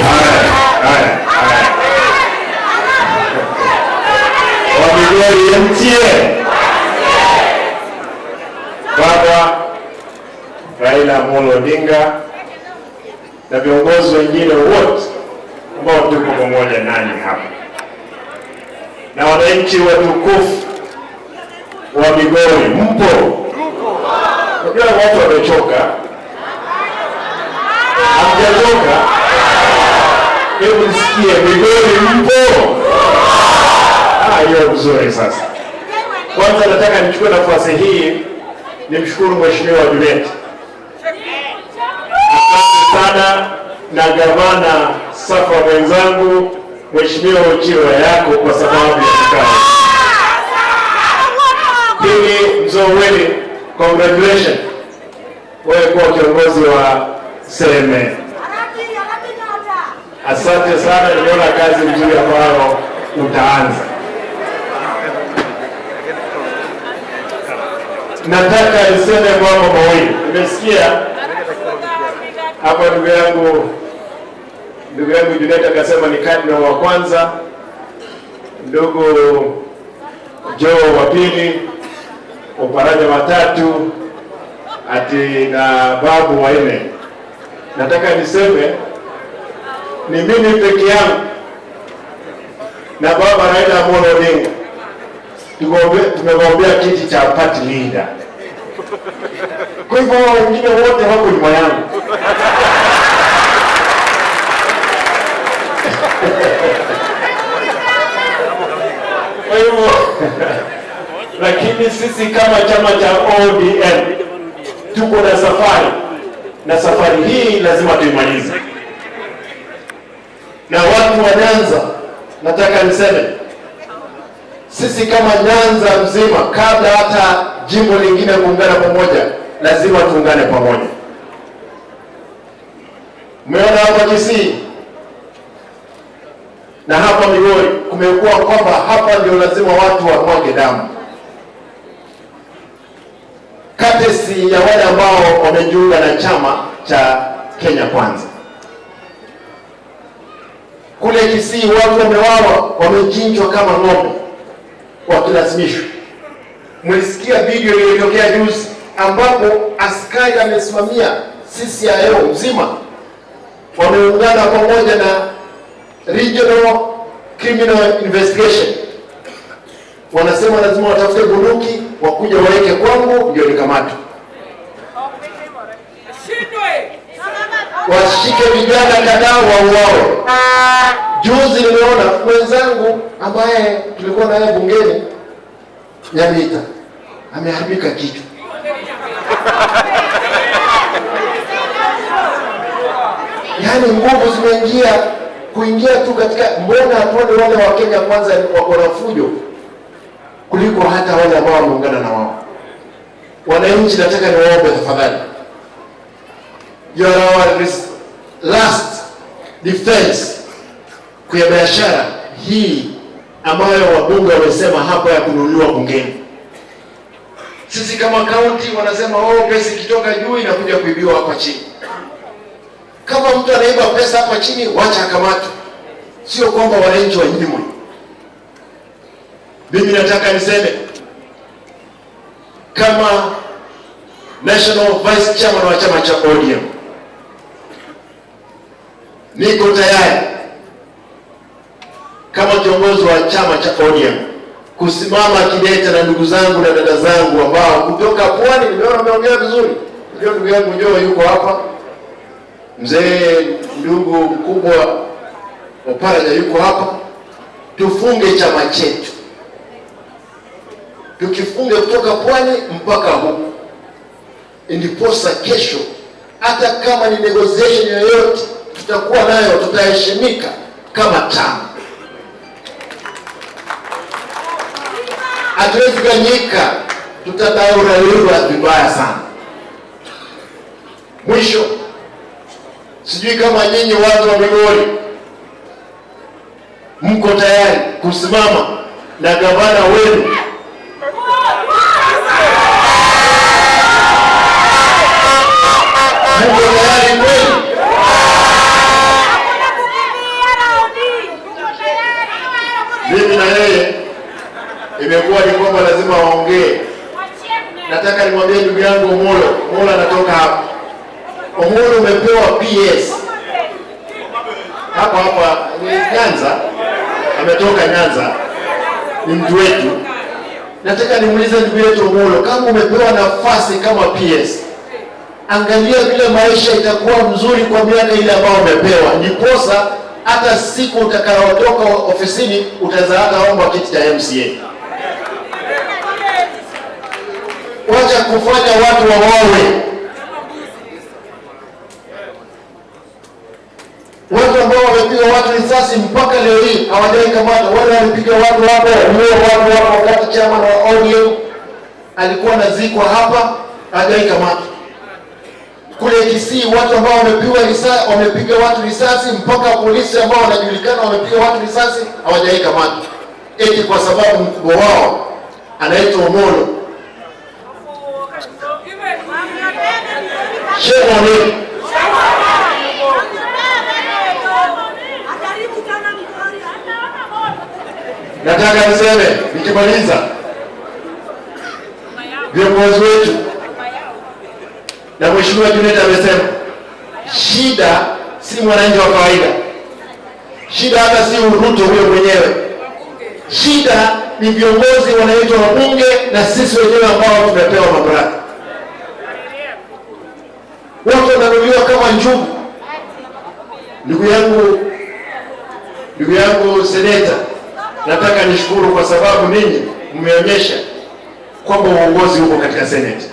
Haya, haya. Wamigori mtie Baba Raila Amolo Odinga na viongozi wengine wote ambao tuko pamoja nanyi hapa na wananchi watukufu wa Migori, mpo? Unajua watu wamechoka, hamjachoka? Hebu nisikie, Migori mpo? Ah, hiyo mzuri. Sasa kwanza nataka nichukue nafasi hii nimshukuru Mheshimiwa Junet, asante sana, na gavana Safa mwenzangu Mheshimiwa Ochilo Ayacko kwa sababu ya kikao. Pili, Mzee Owili, congratulations wewe kuwa kiongozi wa Seme. Asante sana, nimeona kazi nzuri ambayo utaanza. Nataka niseme mambo mawili. Nimesikia hapa ndugu yangu Junet akasema ni cardinal wa kwanza, ndugu Joe wa pili, Oparanya wa tatu, ati na babu wa nne. Nataka niseme ni mimi peke yangu na baba Raila Amolo Odinga tumegombea kiti cha party leader. Kwa hivyo hao wengine wote wako nyuma yangu. Kwa hivyo lakini sisi kama chama cha ODM tuko na safari, na safari hii lazima tuimalize. Na watu wa Nyanza, nataka niseme sisi kama Nyanza mzima, kabla hata jimbo lingine kuungana pamoja, lazima tuungane pamoja. Mmeona hapa Kisii na hapa Migori kumekuwa kwamba hapa ndio lazima watu wamwage damu. Katesi ya wale ambao wamejiunga na chama cha Kenya Kwanza. Kule Kisii watu wamewawa, wamechinjwa kama ng'ombe wakilazimishwa. Mlisikia video iliyotokea juzi ambapo askari amesimamia CCIO mzima, wameungana pamoja na Regional Criminal Investigation, wanasema lazima watafute bunduki wakuja waweke kwangu ndio nikamatwe, washike vijana kadhaa wauawe. Juzi nimeona mwenzangu ambaye tulikuwa naye bungeni Nyamita ameharibika kichwa. Yaani nguvu zimeingia kuingia tu katika, mbona hatuoni wale wa Kenya Kwanza wako na fujo kuliko hata wale ambao wameungana na wao. Wananchi, nataka niwaombe tafadhali, you are our last defense kwa biashara hii ambayo wabunge wamesema hapa ya kununuliwa bungeni. Sisi kama kaunti wanasema oh, pesa ikitoka juu inakuja kuibiwa hapa chini. Kama mtu anaiba pesa hapa chini, wacha akamatwe, sio kwamba wananchi wanyimwe. Mimi nataka niseme kama National Vice Chairman wa chama cha ODM, niko tayari kama kiongozi wa chama cha ODM kusimama kidete na ndugu zangu na dada zangu ambao kutoka pwani. Nimeona wameongea vizuri, ndio ndugu yangu Joe yuko hapa, mzee ndugu mkubwa Oparanya yuko hapa. Tufunge chama chetu, tukifunge kutoka pwani mpaka huku, ndiposa kesho hata kama ni negotiation yoyote tutakuwa nayo, tutaheshimika kama chama. Hatuwezi ganyika, tutadhauraliwa vibaya sana. Mwisho, sijui kama nyinyi watu wa Migori mko tayari kusimama na gavana wenu. Niwaambie ndugu yangu Omolo, Omolo anatoka hapa. Omolo, umepewa PS hapa hapa, ni Nyanza, ametoka Nyanza, ni mtu wetu. Nataka nimuulize ndugu yetu Omolo, kama umepewa nafasi kama PS, angalia vile maisha itakuwa mzuri kwa miaka ile ambayo umepewa, ndiposa hata siku utakayotoka ofisini utaweza hata omba kiti cha MCA. Wacha kufanya watu wawawe. Watu ambao wamepiga watu risasi mpaka leo hii hawajai kamatwa. Wale walipiga watu hapo, waliua watu hapo, wakati chama wa ODM alikuwa anazikwa hapa, hawajai kamatwa. Kule Kisii watu ambao wamepigwa risasi, wamepiga watu risasi mpaka polisi ambao wanajulikana wamepiga watu risasi hawajai kamatwa, eti kwa sababu mkubwa wao anaitwa Omolo. Shame on him. Nataka niseme nikimaliza, viongozi wetu na Mheshimiwa Junet amesema shida si mwananchi wa kawaida, shida hata si Ruto huyo mwenyewe, shida ni viongozi wanaitwa wabunge na sisi wenyewe ambao tumepewa mamlaka. Watu wananuliwa kama njugu. Ndugu yangu seneta, nataka nishukuru kwa sababu ninyi mmeonyesha kwamba uongozi uko katika seneti.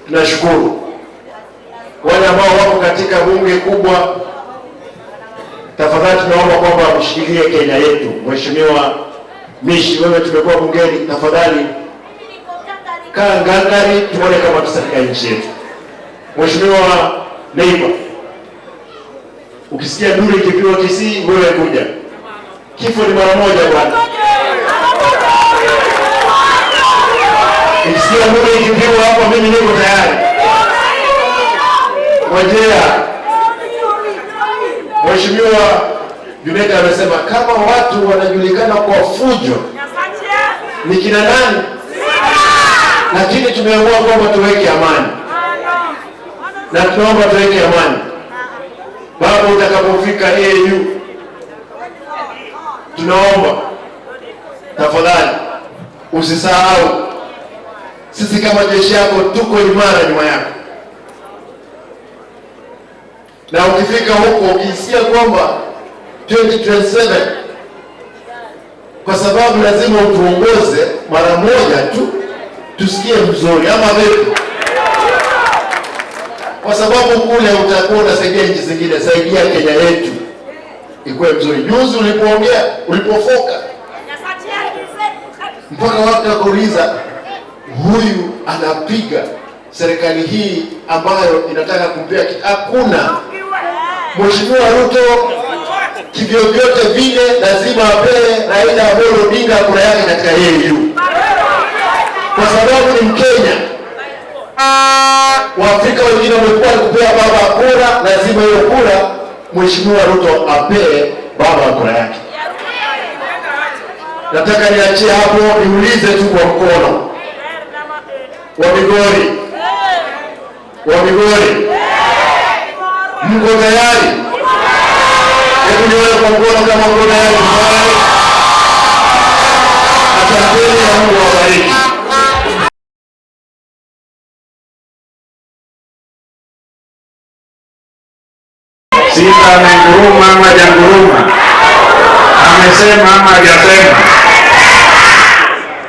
Tunashukuru wale ambao wako katika bunge kubwa, tafadhali tunaomba kwamba mshikilie Kenya yetu. Mheshimiwa Mishi, wewe tumekuwa bungeni, tafadhali kaa ngangari, tuone kama tusaidie nchi yetu. Mheshimiwa Neighbor, ukisikia duri ikipigwa Kisii, wewe kuja. Kifo ni mara moja bwana. Ukisikia duri ikipigwa hapo, mimi niko tayari. Ngojea. Mheshimiwa Junet amesema kama watu wanajulikana kwa fujo ni kina nani, lakini tumeamua kwamba tuweke amani, na tunaomba tuweke amani. Baba, utakapofika AU, tunaomba tafadhali usisahau sisi kama jeshi yako tuko imara nyuma yako, na ukifika huko ukisikia kwamba 2027 kwa sababu lazima utuongoze mara moja tu tusikie mzuri, ama vipi? Kwa sababu kule utakuwa unasaidia nchi zingine, saidia Kenya yetu ikuwe mzuri. Juzi ulipoongea, ulipofoka, mpaka watu wakauliza huyu anapiga serikali hii ambayo inataka kumpea kitu. Hakuna. Mheshimiwa Ruto kivyovyote vile lazima apee Raila Amolo Odinga kura yake katika AU, kwa sababu ni Mkenya. Waafrika wengine wamekuwa kupea baba kura, lazima hiyo kura Mheshimiwa Ruto apee baba kura yake. Nataka niachie hapo, niulize tu kwa mkono wa Migori, wa Migori, mko tayari? Hebu nione kwa mkono kama mko tayari. Asanteni na Mungu awabariki. Simba amenguruma ama hajanguruma? Amesema ama hajasema?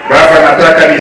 Baba, nataka ni